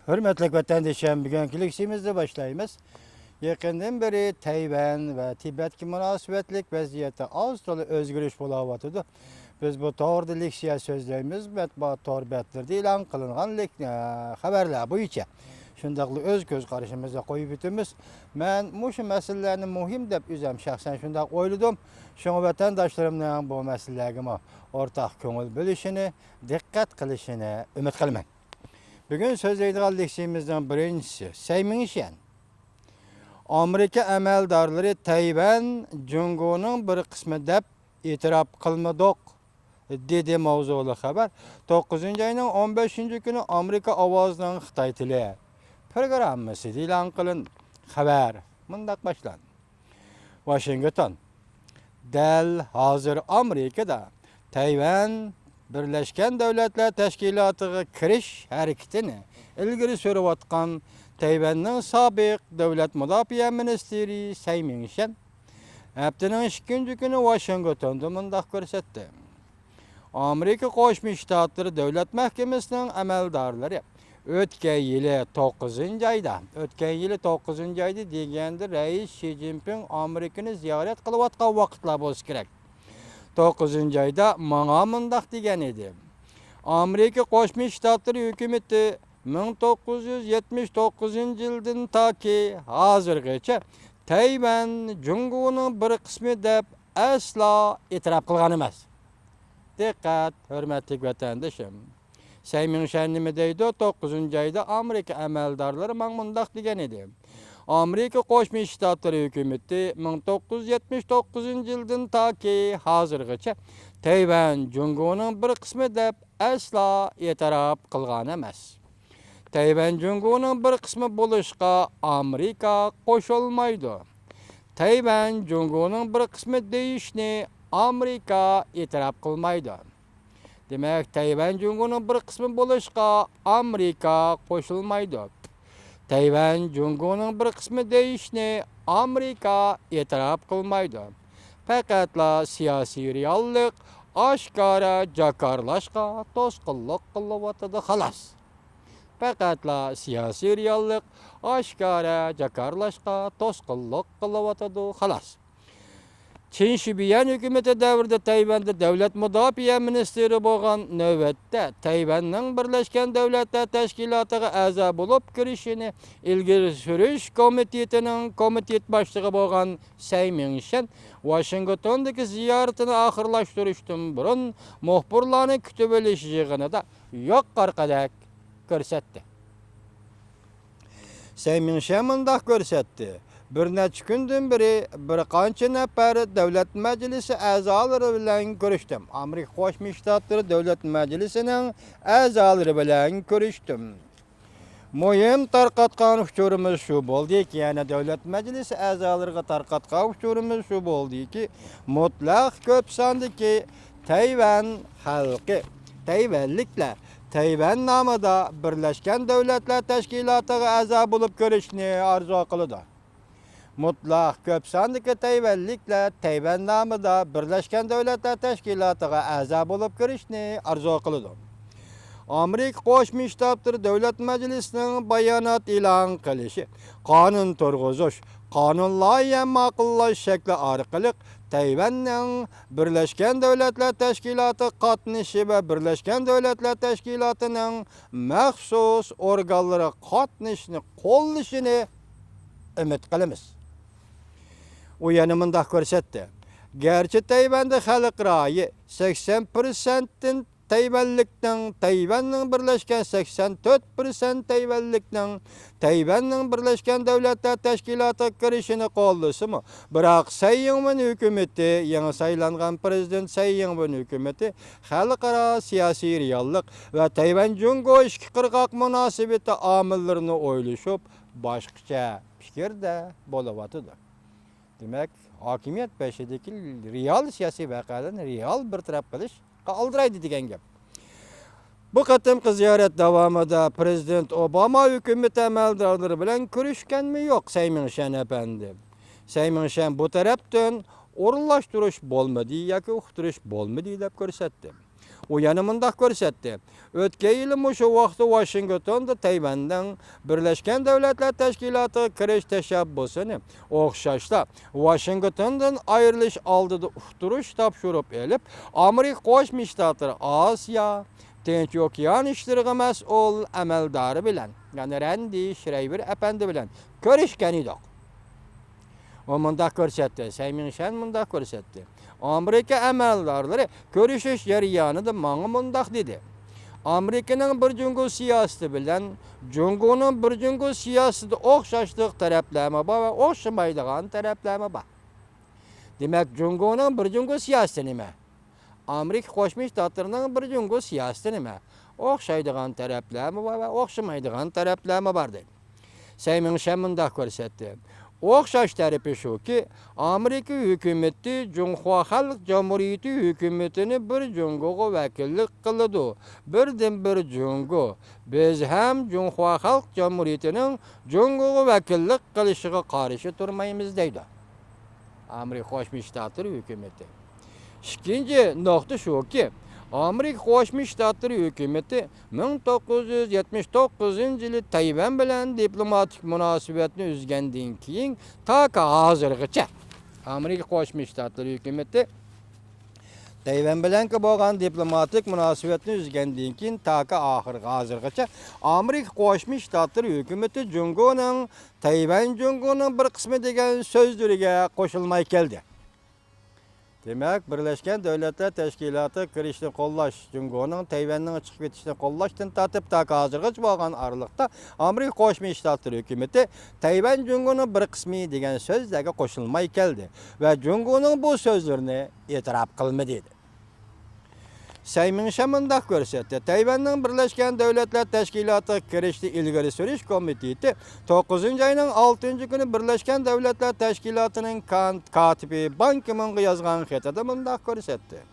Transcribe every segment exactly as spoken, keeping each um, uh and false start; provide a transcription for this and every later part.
ھۆرمەتلىك ۋەتەندىشىم، بۈگۈنكى لېكسىيىمىزنى باشلايمىز. يېقىندىن بېرى تەيۋەن ۋە تىبەتكە مۇناسىۋەتلىك ۋەزىيەتتە ئاز-تولا ئۆزگىرىش بولاۋاتىدۇ. بىز بۇ توغرىدا لېكسىيە سۆزلەيمىز، مەتبۇئات تور بەتلىرىدە ئېلان قىلىنغان لېك-، ئە، خەۋەرلەر بويىچە. شۇنداقلا ئۆز كۆز قارىشىمىزنى قويۇپ ئۆتىمىز. مەن مۇشۇ مەسىلىلەرنى مۇھىم دەپ ئۆزۈم شەخسەن شۇنداق ئويلىدىم. شۇڭا ۋەتەنداشلىرىمنىڭ بۇ مەسىلىلەرگىمۇ ئورتاق كۆڭۈل بۆلۈشىنى، دىققەت قىلىشىنى ئۈمىد قىلىمەن. بۈگۈن سۆزلەيدىغان لېكسىيىمىزنىڭ بىرىنچىسى سەي مىڭشيەن. ئامېرىكا ئەمەلدارلىرى تەيۋەن جۇڭگونىڭ بىر قىسمى دەپ ئېتىراپ قىلمىدۇق، دېدى ماۋزۇلۇق خەۋەر توققۇزىنچى ئاينىڭ ئون بەشىنچى كۈنى ئامېرىكا ئاۋازىنىڭ خىتاي تىلى پروگراممىسىدا ئېلان قىلىن. خەۋەر مۇنداق باشلاندى. ۋاشىنگتون. دەل ھازىر ئامېرىكىدا تەيۋەن بىرلەشكەن دۆلەتلەر تەشكىلاتىغا كىرىش ھەرىكىتىنى ئىلگىرى سۈرۈۋاتقان تەيۋەننىڭ سابىق دۆلەت مۇداپىئە مىنىستىرى سەي مىڭشيەن ھەپتىنىڭ ئىككىنچى كۈنى ۋاشىنگتوندا مۇنداق كۆرسەتتى. ئامېرىكا قوشما شتاتلىرى دۆلەت مەھكىمىسىنىڭ ئەمەلدارلىرى ئۆتكەن يىلى توققۇزىنچى ئايدا، ئۆتكەن يىلى توققۇزىنچى ئايدا دېگەندە، رەئىس شى جىنپىڭ ئامېرىكىنى زىيارەت قىلىۋاتقان ۋاقىتلار بولسا كېرەك. توققۇزىنچى ئايدا ماڭا مۇنداق دېگەن ئىدى. ئامېرىكا قوشما شتاتلىرى ھۆكۈمىتى مىڭ توققۇز يۈز يەتمىش توققۇزىنچى يىلدىن تاكى ھازىرغىچە تەيۋەن جۇڭگونىڭ بىر قىسمى دەپ ئەسلا ئېتىراپ قىلغان ئەمەس. دىققەت، ھۆرمەتلىك ۋەتەندىشىم! سەي مىڭشيەن نېمە دەيدۇ؟ توققۇزىنچى ئايدا ئامېرىكا ئەمەلدارلىرى ماڭا مۇنداق دېگەن ئىدى. ئامېرىكا قوشما شتاتلىرى ھۆكۈمىتى مىڭ توققۇز يۈز يەتمىش توققۇزىنچى يىلدىن تاكى ھازىرغىچە تەيۋەن جۇڭگونىڭ بىر قىسمى دەپ ئەسلا ئېتىراپ قىلغان ئەمەس. تەيۋەن جۇڭگونىڭ بىر قىسمى بولۇشقا ئامېرىكا قوشۇلمايدۇ. تەيۋەن جۇڭگونىڭ بىر قىسمى دېيىشنى ئامېرىكا ئېتىراپ قىلمايدۇ. دېمەك، تەيۋەن جۇڭگونىڭ بىر قىسمى بولۇشقا ئامېرىكا قوشۇلمايدۇ. تەيۋەن جۇڭگونىڭ بىر قىسمى دېيىشنى ئامېرىكا ئېتىراپ قىلمايدۇ. پەقەتلا سىياسىي رېئاللىق ئاشكارا جاكارلاشقا توسقۇنلۇق قىلىۋاتىدۇ، خالاس. پەقەتلا سىياسىي رېئاللىق ئاشكارا جاكارلاشقا توسقۇنلۇق قىلىۋاتىدۇ، خالاس. چىن شىبيەن ھۆكۈمىتى دەۋرىدە تەيۋەندە دۆلەت مۇداپىئە مىنىستىرى بولغان، نۆۋەتتە تەيۋەننىڭ بىرلەشكەن دۆلەتلەر تەشكىلاتىغا ئەزا بولۇپ كىرىشىنى ئىلگىرى سۈرۈش كومىتېتىنىڭ كومىتېت باشلىقى بولغان سەي مىڭشيەن ۋاشىنگتوندىكى زىيارىتىنى ئاخىرلاشتۇرۇشتىن بۇرۇن مۇخبىرلارنى كۈتۈۋېلىش يىغىنىدا يوق قارىقىدەك كۆرسەتتى. سەي مىڭشيەن مۇنداق كۆرسەتتى: بىر نەچچە كۈندىن بېرى بىر قانچە نەپەر دۆلەت مەجلىسى ئەزالىرى بىلەن كۆرۈشتۈم. ئامېرىكا قوشما شتاتلىرى دۆلەت مەجلىسىنىڭ ئەزالىرى بىلەن كۆرۈشتۈم. مۇھىم تارقاتقان ئۇچۇرىمىز شۇ بولدىكى، يەنى دۆلەت مەجلىسى ئەزالىرىغا تارقاتقان ئۇچۇرىمىز شۇ بولدىكى، مۇتلەق كۆپ ساندىكى تەيۋەن خەلقى، تەيۋەنلىكلەر تەيۋەن نامىدا بىرلەشكەن دۆلەتلەر تەشكىلاتىغا ئەزا بولۇپ كىرىشنى ئارزۇ قىلىدۇ. مۇتلەق كۆپ ساندىكى تەيۋەنلىكلەر تەيۋەن نامىدا بىرلەشكەن دۆلەتلەر تەشكىلاتىغا ئەزا بولۇپ كىرىشنى ئارزۇ قىلىدۇ. ئامېرىكا قوشما شتاتلىرى دۆلەت مەجلىسىنىڭ بايانات ئېلان قىلىشى، قانۇن تۇرغۇزۇش، قانۇن لايىھە ماقۇللاش شەكلى ئارقىلىق تەيۋەننىڭ بىرلەشكەن دۆلەتلەر تەشكىلاتىغا قاتنىشى ۋە بىرلەشكەن دۆلەتلەر تەشكىلاتىنىڭ مەخسۇس ئورگانلىرىغا قاتنىشىشىنى قوللىشىنى ئۈمىد قىلىمىز. ئۇ يەنە مۇنداق كۆرسەتتى: گەرچە تەيۋەندە خەلق رايى سەكسەن پىرسەنتتىن تەيۋەنلىكنىڭ، تەيۋەننىڭ بىرلەشكەن سەكسەن تۆت پىرسەنت تەيۋەنلىكنىڭ تەيۋەننىڭ بىرلەشكەن دۆلەتلەر تەشكىلاتىغا كىرىشىنى قوللىسىمۇ، بىراق سەي يىڭۋېن ھۆكۈمىتى، يېڭى سايلانغان پىرېزىدېنت سەي يىڭۋېن ھۆكۈمىتى خەلقئارا سىياسىي رېئاللىق ۋە تەيۋەن جۇڭگو ئىككى قىرغاق مۇناسىۋىتى ئامىللىرىنى ئويلىشىپ، باشقىچە پىكىردە بولۇۋاتىدۇ. دېمەك، ھاكىمىيەت بېشىدىكى رېئال سىياسىي ۋەقەلەرنى رېئال بىر تەرەپ قىلىشقا ئالدىرايدۇ دېگەن گەپ. بۇ قېتىمقى زىيارەت داۋامىدا پىرېزىدېنت ئوباما ھۆكۈمىتى ئەمەلدارلىرى بىلەن كۆرۈشكەنمۇ يوق سەي مىڭشيەن ئەپەندى. سەي مىڭشيەن بۇ تەرەپتىن ئورۇنلاشتۇرۇش بولمىدى ياكى ئۇقتۇرۇش بولمىدى دەپ كۆرسەتتى. ئۇ يەنە مۇنداق كۆرسەتتى: ئۆتكەن يىلى مۇشۇ ۋاقىتتا ۋاشىنگتوندا تەيۋەننىڭ بىرلەشكەن دۆلەتلەر تەشكىلاتىغا كىرىش تەشەببۇسىنى، ئوخشاشلا ۋاشىنگتوندىن ئايرىلىش ئالدىدا ئۇقتۇرۇش تاپشۇرۇپ ئېلىپ، ئامېرىكا قوشما شتاتلىرى ئاسىيا، تىنچ ئوكيان ئىشلىرىغا مەسئۇل ئەمەلدارى بىلەن، يەنى رەندى شرەيۋېر ئەپەندى بىلەن كۆرۈشكەن ئىدۇق. ئۇ مۇنداق كۆرسەتتى، سەي مىڭشەن مۇنداق كۆرسەتتى: ئامېرىكا ئەمەلدارلىرى كۆرۈشۈش جەريانىدا ماڭا مۇنداق دېدى: ئامېرىكىنىڭ بىر جۇڭگو سىياسىتى بىلەن جۇڭگونىڭ بىر جۇڭگو سىياسىتىدە ئوخشاشلىق تەرەپلەرمۇ بار ۋە ئوخشىمايدىغان تەرەپلەرمۇ بار. دېمەك، جۇڭگونىڭ بىر جۇڭگو سىياسىتى نېمە؟ ئامېرىكا قوشما شتاتلىرىنىڭ بىر جۇڭگو سىياسىتى نېمە؟ ئوخشايدىغان تەرەپلەرمۇ بار ۋە ئوخشىمايدىغان تەرەپلەرمۇ بار، دەيدۇ. سەي مىڭشەن مۇنداق كۆرسەتتى: ئوخشاش تەرىپى شۇكى، ئامېرىكا ھۆكۈمىتى جۇڭخۇا خەلق جۇمھۇرىيىتى ھۆكۈمىتىنى بىر جۇڭگوغا ۋەكىللىك قىلىدۇ، بىردىنبىر جۇڭگو. بىز ھەم جۇڭخۇا خەلق جۇمھۇرىيىتىنىڭ جۇڭگوغا ۋەكىللىك قىلىشىغا قارشى تۇرمايمىز، دەيدۇ. ئامېرىكا قوشما شتاتلىرى ھۆكۈمىتى. ئىككىنچى نۇقتا شۇكى، ئامېرىكا قوشما شتاتلىرى ھۆكۈمىتى مىڭ توققۇز يۈز يەتمىش توققۇزىنچى يىلى تەيۋەن بىلەن دىپلوماتىك مۇناسىۋەتنى ئۈزگەندىن كېيىن تاكى ھازىرغىچە، ئامېرىكا قوشما شتاتلىرى ھۆكۈمىتى تەيۋەن بىلەنكى بولغان دىپلوماتىك مۇناسىۋەتنى ئۈزگەندىن كېيىن تاكى ئاخىرغا، ھازىرغىچە ئامېرىكا قوشما شتاتلىرى ھۆكۈمىتى جۇڭگونىڭ تەيۋەن جۇڭگونىڭ بىر قىسمى دېگەن سۆزلىرىگە قوشۇلماي كەلدى. دېمەك، بىرلەشكەن دۆلەتلەر تەشكىلاتىغا كىرىشنى قوللاش، جۇڭگونىڭ تەيۋەننىڭ چىقىپ كېتىشىنى قوللاشتىن تارتىپ تاكى ھازىرغىچە بولغان ئارىلىقتا ئامېرىكا قوشما شتاتلىرى ھۆكۈمىتى تەيۋەن جۇڭگونىڭ بىر قىسمى دېگەن سۆزلەرگە قوشۇلماي كەلدى ۋە جۇڭگونىڭ بۇ سۆزلىرىنى ئېتىراپ قىلمىدى. سەي مىڭشەن مۇنداق كۆرسەتتى: تەيۋەننىڭ بىرلەشكەن دۆلەتلەر تەشكىلاتىغا كىرىشنى ئىلگىرى سۈرۈش كومىتېتى توققۇزىنچى ئاينىڭ ئالتىنچى كۈنى بىرلەشكەن دۆلەتلەر تەشكىلاتىنىڭ كان-، كاتىپى بان كى مۇنغا يازغان خېتىدە مۇنداق كۆرسەتتى: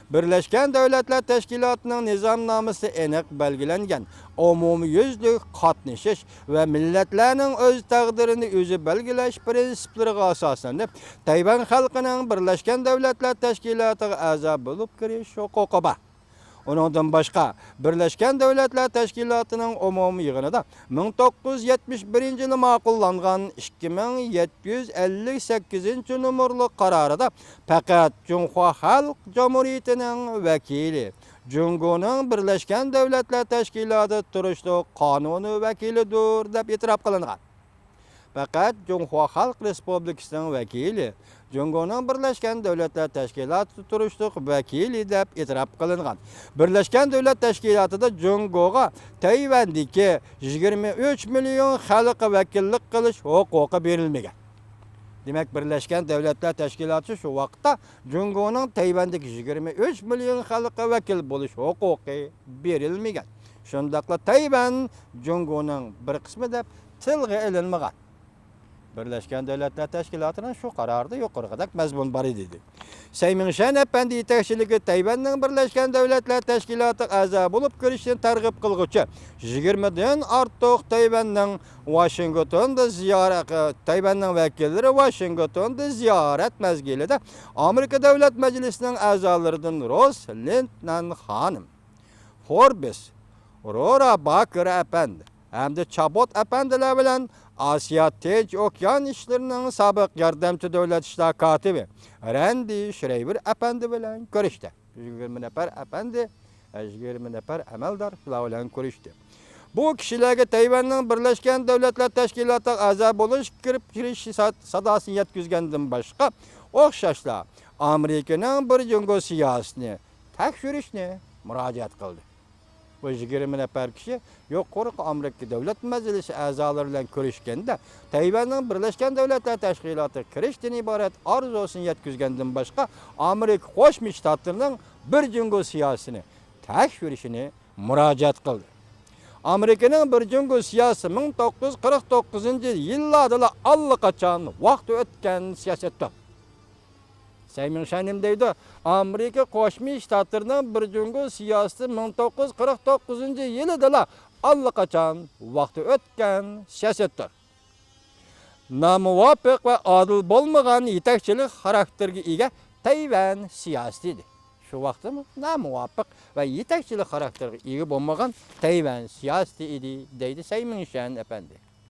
بىرلەشكەن دۆلەتلەر تەشكىلاتىنىڭ نىزامنامىسىدا ئېنىق بەلگىلەنگەن ئومۇميۈزلۈك قاتنىشىش ۋە مىللەتلەرنىڭ ئۆز تەقدىرىنى ئۆزى بەلگىلەش پىرىنسىپلىرىغا ئاساسلىنىپ، تەيۋەن خەلقىنىڭ بىرلەشكەن دۆلەتلەر تەشكىلاتىغا ئەزا بولۇپ كىرىش ھوقۇقى بار. ئۇنىڭدىن باشقا، بىرلەشكەن دۆلەتلەر تەشكىلاتىنىڭ ئومۇمىي يىغىنىدا مىڭ توققۇز يۈز يەتمىش بىرىنچى يىلى ماقۇللانغان ئىككى مىڭ يەتتە يۈز ئەللىك سەككىزىنچى نومۇرلۇق قارارىدا پەقەت جۇڭخۇا خەلق جۇمھۇرىيىتىنىڭ ۋەكىلى، جۇڭگونىڭ بىرلەشكەن دۆلەتلەر تەشكىلاتىدا تۇرۇشلۇق قانۇنىي ۋەكىلىدۇر، دەپ ئېتىراپ قىلىنغان. پەقەت جۇڭخۇا خەلق رېسپۇبلىكىسىنىڭ ۋەكىلى، جۇڭگونىڭ بىرلەشكەن دۆلەتلەر تەشكىلاتىدا تۇرۇشلۇق ۋەكىلى دەپ ئېتىراپ قىلىنغان. بىرلەشكەن دۆلەت تەشكىلاتىدا جۇڭگوغا تەيۋەندىكى يىگىرمە ئۈچ مىليون خەلققە ۋەكىللىك قىلىش ھوقۇقى بېرىلمىگەن. دېمەك، بىرلەشكەن دۆلەتلەر تەشكىلاتى شۇ ۋاقىتتا جۇڭگونىڭ تەيۋەندىكى يىگىرمە ئۈچ مىليون خەلققە ۋەكىل بولۇش ھوقۇقى بېرىلمىگەن. شۇنداقلا تەيۋەن جۇڭگونىڭ بىر قىسمى دەپ تىلغا ئېلىنمىغان. بىرلەشكەن دۆلەتلەر تەشكىلاتىنىڭ شۇ قارارىدا يۇقىرىقىدەك مەزمۇن بار ئىدى. سەي مىڭشەن ئەپەندى يېتەكچىلىكى تەيۋەننىڭ بىرلەشكەن دۆلەتلەر تەشكىلاتىغا ئەزا بولۇپ كىرىشىنى تەرغىب قىلغۇچى يىگىرمىدىن ئارتۇق تەيۋەننىڭ ۋاشىنگتوندا زىيارەت، تەيۋەننىڭ ۋەكىللىرى ۋاشىنگتوندا زىيارەت مەزگىلىدە ئامېرىكا دۆلەت مەجلىسىنىڭ ئەزالىرىدىن روس لىندنان خانىم، فوربس، رورا باكېر ئەپەندى ھەمدە چابوت ئەپەندىلەر بىلەن ئاسىيا تىنچ ئوكيان ئىشلىرىنىڭ سابىق ياردەمچى دۆلەت ئىشلار كاتىپى رەندى شرەيۋېر ئەپەندى بىلەن كۆرۈشتى. يىگىرمە نەپەر ئەپەندى، يىگىرمە نەپەر ئەمەلدار شۇلار بىلەن كۆرۈشتى. بۇ كىشىلەرگە تەيۋەننىڭ بىرلەشكەن دۆلەتلەر تەشكىلاتىغا ئەزا بولۇش، كىرىپ كىرىش سا-، ساداسىنى يەتكۈزگەندىن باشقا، ئوخشاشلا ئامېرىكىنىڭ بىر جۇڭگو سىياسىتىنى تەكشۈرۈشنى مۇراجىئەت قىلدى. بۇ يىگىرمە نەپەر كىشى يۇقىرىقى ئامېرىكا دۆلەت مەجلىسى ئەزالىرى بىلەن كۆرۈشكەندە، تەيۋەننىڭ بىرلەشكەن دۆلەتلەر تەشكىلاتىغا كىرىشتىن ئىبارەت ئارزۇسىنى يەتكۈزگەندىن باشقا، ئامېرىكا قوشما شتاتلىرىنىڭ بىر جۇڭگو سىياسىتىنى تەكشۈرۈشىنى مۇراجىئەت قىلدى. ئامېرىكىنىڭ بىر جۇڭگو سىياسىتى مىڭ توققۇز يۈز قىرىق توققۇزىنچى يىللاردىلا ئاللىقاچان ۋاقتى ئۆتكەن سىياسەتتۇر. سەي مىڭشەن نېمە دەيدۇ؟ ئامېرىكا قوشما شتاتلىرىنىڭ بىر جۇڭگو سىياسىتى مىڭ توققۇز يۈز قىرىق توققۇزىنچى يىلىدىلا ئاللىقاچان ۋاقتى ئۆتكەن سىياسەتتۇر. نامۇۋاپىق ۋە ئادىل بولمىغان يېتەكچىلىك خاراكتېرىگە ئىگە تەيۋەن سىياسىتى ئىدى. شۇ ۋاقىتتىمۇ نامۇۋاپىق ۋە يېتەكچىلىك خاراكتېرىغا ئىگە بولمىغان تەيۋەن سىياسىتى ئىدى، دەيدۇ سەي مىڭشەن ئەپەندى.